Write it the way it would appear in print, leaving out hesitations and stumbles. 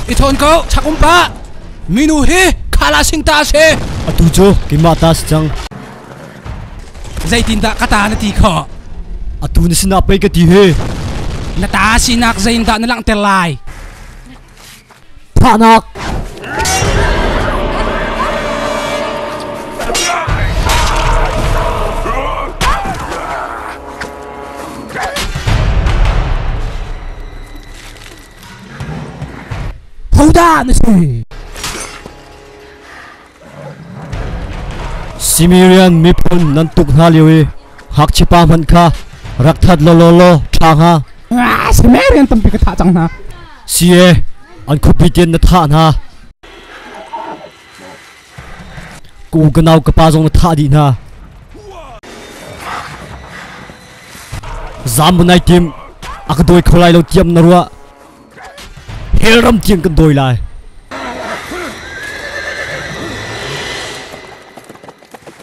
I thawn ko, chak um pa. Minu hi khala sing ta a si. Atu cu keimah ta si cang. Zeitindah ka ta na ti khawh? Atu na sinah pei ka ti hi. Na ta sinak zeiindah na langhter lai? Thahnak. Hodah na si? Simirian miphun nan tuk hna lio i ngakchipa hmanh kha rak that lawlaw law ṭha hnga. Samarian tampi ka thah cang hna. Si e, an khuapi tian na thah hna. Ka u ka nau ka pa zong na thah dih hna. Zam nai tim, a ka dawi kho lai lo tiam na ruah. Hell ram tiang kan dawi lai.